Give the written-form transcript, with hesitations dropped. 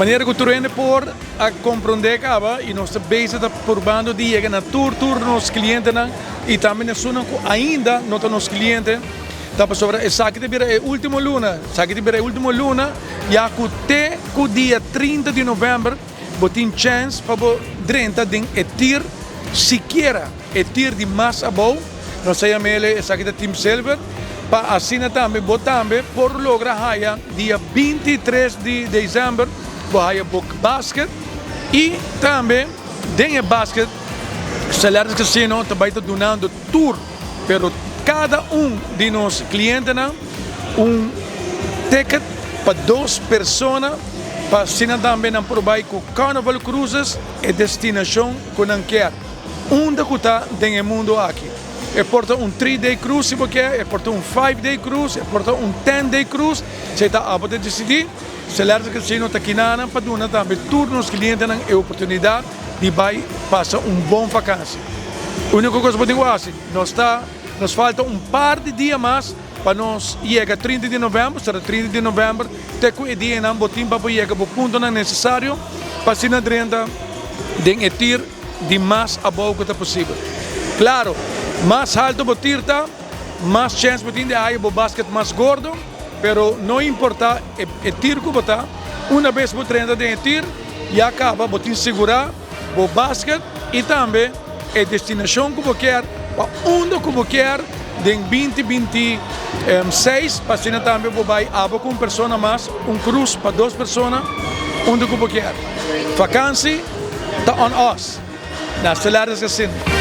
Manera ku tur hende por a komprondé kaba i nos ta bezig ta purbando di yega na tur tur nos klientenan i tambe na esunnan ku ainda no ta nos kliente, ta pasobra esaki ta bira e último luna, esaki ta bira e último luna ya ku te ku dia 30 di novèmber bo tin chèns pa bo drenta den e tir sikiera e tir di mas abou, nos ta yam'el esaki ta Team Silver, pa asina tambe bo tambe por logra haya dia 23 di december bo haya bo basket y tambe den e basket Stellaris Casino ta bay ta dunando tur pero cada un di nos clientenan un ticket pa dos persona pa asina tambe nan por bay cu Carnival Cruises e destinacion cu nan kier unda cu ta den e mundo aki. E por ta un three day cruise si bo kier, e por ta un five day cruise, e por ta un ten day cruise, esey ta abo ta dicidi. Stellaris Casino ta kinanan pa duna tambe tur nos clientenan e oportunidad di bay pasa un bon vakantie. Unico cos bo tin cu haci, nos ta nos falta un par di dia mas pa nos yega 30 di november, será 30 di november te cu e dianan bo tin pa bo yega bo puntonan necesario pa asina drenta den e tir di mas abou cu ta posibel. Claro, mas halto bo tir ta, mas chens bo tin di haya bo basket mas gordo, pero no importa e tir cu bo ta, una bes bo drenta den e tir, ya caba bo tin sigura bo basket y tambe e destinacion cu bo kier pa unda cu bo kier den 2026 pa asina tambe bo bay abo cu un persona mas, un cruise pa dos persona unda cu bo kier. Vakantie ta on us na Stellaris Casino.